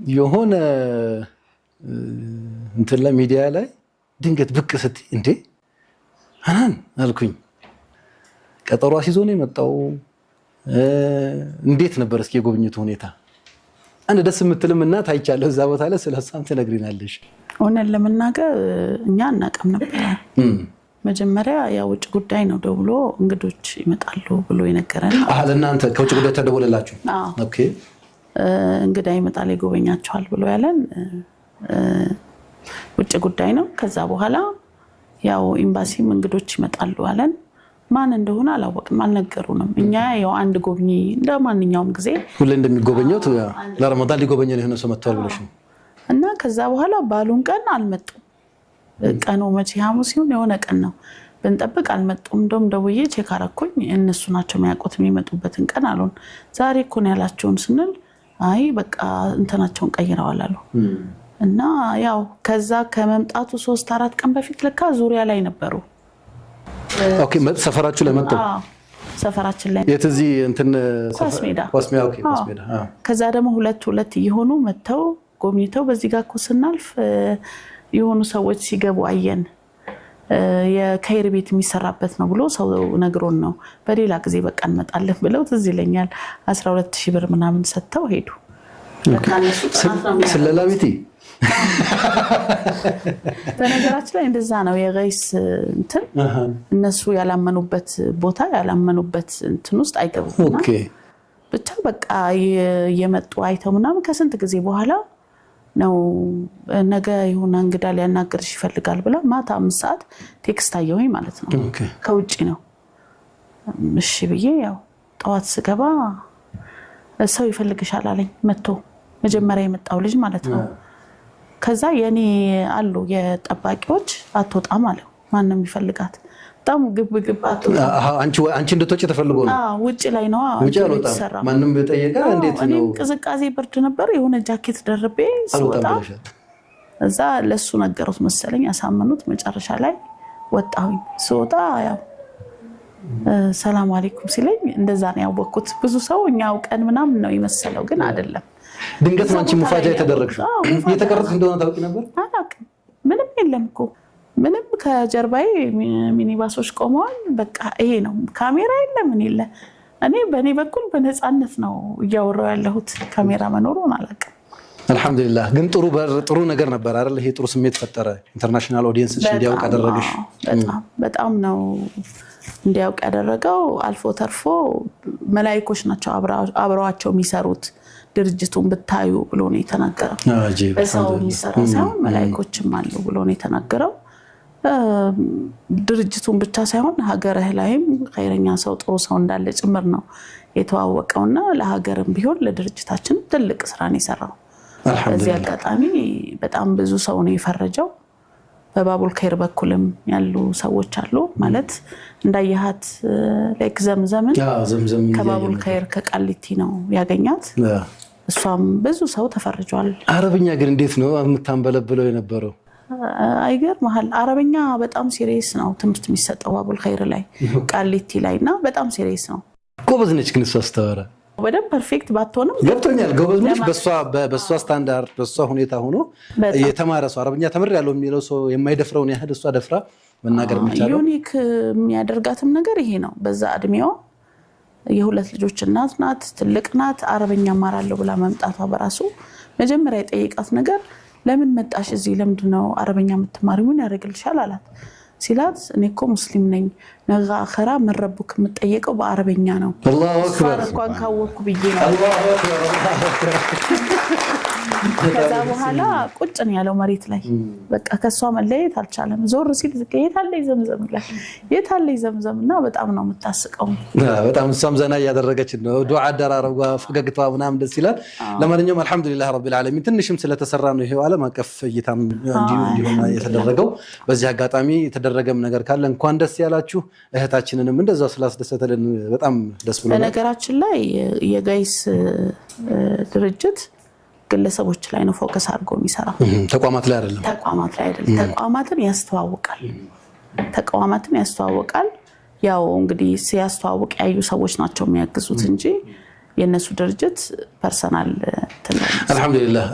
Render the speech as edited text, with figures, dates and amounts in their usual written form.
የሆነ እንትን ላይ ሚዲያ ላይ ድንገት ብቅ ስትይ እንዴ ሀናን አልኩኝ። ቀጠሮ አስይዞ ነው የመጣው። እንዴት ነበር እስኪ የጉብኝቱ ሁኔታ? አንድ ደስ የምትልም እናት አይቻለሁ እዛ ቦታ ላይ፣ ስለሷም ትነግሪናለሽ። እውነት ለመናገር እኛ አናውቅም ነበረ። መጀመሪያ ያው ውጭ ጉዳይ ነው ደውሎ እንግዶች ይመጣሉ ብሎ የነገረን። ለእናንተ ከውጭ ጉዳይ ተደወለላችሁ? Okay። እንግዳ ይመጣል ይጎበኛቸዋል ብሎ ያለን ውጭ ጉዳይ ነው። ከዛ በኋላ ያው ኤምባሲም እንግዶች ይመጣሉ አለን። ማን እንደሆነ አላወቅንም፣ አልነገሩንም። እኛ ያው አንድ ጎብኚ እንደ ማንኛውም ጊዜ ሁሌ እንደሚጎበኘው ለረመዳን ሊጎበኘን የሆነ ሰው መጥቷል ብለሽ ነው። እና ከዛ በኋላ ባሉን ቀን አልመጡም። ቀኑ መቼ ሐሙስ ሲሆን የሆነ ቀን ነው ብንጠብቅ አልመጡም። እንደውም ደውዬ check አረኩኝ። እነሱ ናቸው የሚያውቁት የሚመጡበትን ቀን አሉን። ዛሬ እኮ ነው ያላቸውን ስንል አይ በቃ እንትናቸውን ቀይረዋል አሉ። እና ያው ከዛ ከመምጣቱ 3-4 ቀን በፊት ለካ ዙሪያ ላይ ነበሩ። Okay፣ ሰፈራችሁ ላይ መጥተው? ሰፈራችን ላይ። የት? እዚህ እንትን ኳስ ሜዳ። ኳስ ሜዳ። Okay፣ ኳስ ሜዳ። ከዛ ደግሞ ሁለት ሁለት እየሆኑ መጥተው ጎብኝተው በዚህ ጋር እኮ ስናልፍ የሆኑ ሰዎች ሲገቡ አየን። የከይር ቤት የሚሰራበት ነው ብሎ ሰው ነግሮን ነው። በሌላ ጊዜ በቃ እንመጣለን ብለው ትዝ ይለኛል 12,000 ብር ምናምን ሰጥተው ሄዱ። ስለላ ቤቴ። በነገራችን ላይ እንደዛ ነው የገይስ እንትን፣ እነሱ ያላመኑበት ቦታ ያላመኑበት እንትን ውስጥ አይገቡም። ብቻ በቃ እየመጡ አይተው ምናምን ከስንት ጊዜ በኋላ ነው ነገ የሆነ እንግዳ ሊያናግርሽ ይፈልጋል ብላ ማታ 5 ሰዓት text አየሁኝ ማለት ነው። ከውጭ ነው። እሺ ብዬ ያው ጠዋት ስገባ ሰው ይፈልግሻል አለኝ መጥቶ፣ መጀመሪያ የመጣው ልጅ ማለት ነው። ከዛ የኔ አሉ የጠባቂዎች አትወጣም አለው። ማን ነው የሚፈልጋት? በጣም ግብ ግብ አትወጣም። አንቺ እንድትወጪ ተፈልጎ ነው? ውጭ ላይ ነው። ውጭ አልወጣም። ማንም ጠየቀ እንዴት ነው? ቅዝቃዜ ብርድ ነበር። የሆነ ጃኬት ደርቤ ስወጣ እዛ ለሱ ነገሩት መሰለኝ፣ አሳመኑት። መጨረሻ ላይ ወጣሁኝ። ስወጣ ያው ሰላም አለይኩም ሲለኝ እንደዛ ነው ያወቅኩት። ብዙ ሰው እኛ አውቀን ምናምን ነው የመሰለው፣ ግን አይደለም። ድንገት ነው አንቺ ሙፋጃ የተደረግሽው። እየተቀረጽሽ እንደሆነ ታውቂ ነበር? አላውቅም። ምንም የለም እኮ ምንም። ከጀርባዬ ሚኒባሶች ቆመዋል። በቃ ይሄ ነው። ካሜራ የለ ምን የለ። እኔ በእኔ በኩል በነፃነት ነው እያወራሁ ያለሁት። ካሜራ መኖሩን አላውቅም። አልሐምዱሊላህ። ግን ጥሩ ጥሩ ነገር ነበር አይደል? ይሄ ጥሩ ስሜት ፈጠረ። International audience እንዲያውቅ አደረገሽ። በጣም በጣም ነው እንዲያውቅ ያደረገው። አልፎ ተርፎ መላይኮች ናቸው አብረዋቸው የሚሰሩት ድርጅቱን ብታዩ ብሎ ነው የተናገረው። በሰው የሚሰራ ሳይሆን መላይኮችም አሉ ብሎ ነው የተናገረው። ድርጅቱን ብቻ ሳይሆን ሀገርህ ላይም ኸይረኛ ሰው ጥሩ ሰው እንዳለ ጭምር ነው የተዋወቀውና ለሀገርም ቢሆን ለድርጅታችንም ትልቅ ስራን የሰራው። በዚህ አጋጣሚ በጣም ብዙ ሰው ነው የፈረጀው። በባቡል ኸይር በኩልም ያሉ ሰዎች አሉ ማለት እንዳየሃት like ዘምዘምን ከባቡል ኸይር ከቃሊቲ ነው ያገኛት። እሷም ብዙ ሰው ተፈርጇል። አረብኛ ግን እንዴት ነው የምታንበለብለው የነበረው? አይገርምሃል። አረብኛ በጣም serious ነው ትምህርት የሚሰጠው ባቡል ኸይር ላይ ቃሊቲ ላይ እና በጣም serious ነው። ጎበዝ ነች ግን እሷ ስታወራ። በደንብ perfect ባትሆንም ገብቶኛል። ጎበዝ ነች። በሷ ስታንዳርድ በሷ ሁኔታ ሆኖ የተማረ ሰው አረብኛ ተምሬያለሁ የሚለው ሰው የማይደፍረውን ያህል እሷ ደፍራ መናገር የሚቻለው። Unique የሚያደርጋትም ነገር ይሄ ነው። በዛ እድሜዋ የሁለት ልጆች እናት ናት፣ ትልቅ ናት። አረብኛ እማራለሁ ብላ መምጣቷ በራሱ መጀመሪያ የጠየቃት ነገር ለምን መጣሽ እዚህ? ለምንድን ነው አረብኛ የምትማሪው? ምን ያደርግልሻል አላት። ሲላት እኔ እኮ ሙስሊም ነኝ፣ ነገ አኸራ መረቡክ የምጠየቀው በአረበኛ ነው። እንኳን ካወቅኩ ብዬ ነው። ከዛ በኋላ ቁጭ ነው ያለው መሬት ላይ። በቃ ከእሷ መለየት አልቻለም። ዞር ሲል የት አለኝ ዘምዘም ይላል። የት አለኝ ዘምዘም እና በጣም ነው የምታስቀው። በጣም እሷም ዘና እያደረገች ነው። ዱዓ አደራረጓ፣ ፈገግታዋ ምናምን ደስ ይላል። ለማንኛውም አልሐምዱሊላህ ረቢል ዓለሚን ትንሽም ስለተሰራ ነው ይሄው ዓለም አቀፍ እይታም እንዲሆን የተደረገው። በዚህ አጋጣሚ የተደረገም ነገር ካለ እንኳን ደስ ያላችሁ። እህታችንንም እንደዛው ስላስደሰተልን በጣም ደስ ብሎናል። በነገራችን ላይ የጋይስ ድርጅት ግለሰቦች ላይ ነው focus አድርጎ የሚሰራው። ተቋማት ላይ አይደለም። ተቋማት ላይ አይደለም። ተቋማትን ያስተዋውቃል። ተቋማትን ያስተዋውቃል። ያው እንግዲህ ሲያስተዋውቅ ያዩ ሰዎች ናቸው የሚያግዙት እንጂ የእነሱ ድርጅት personal። አልሐምዱሊላህ።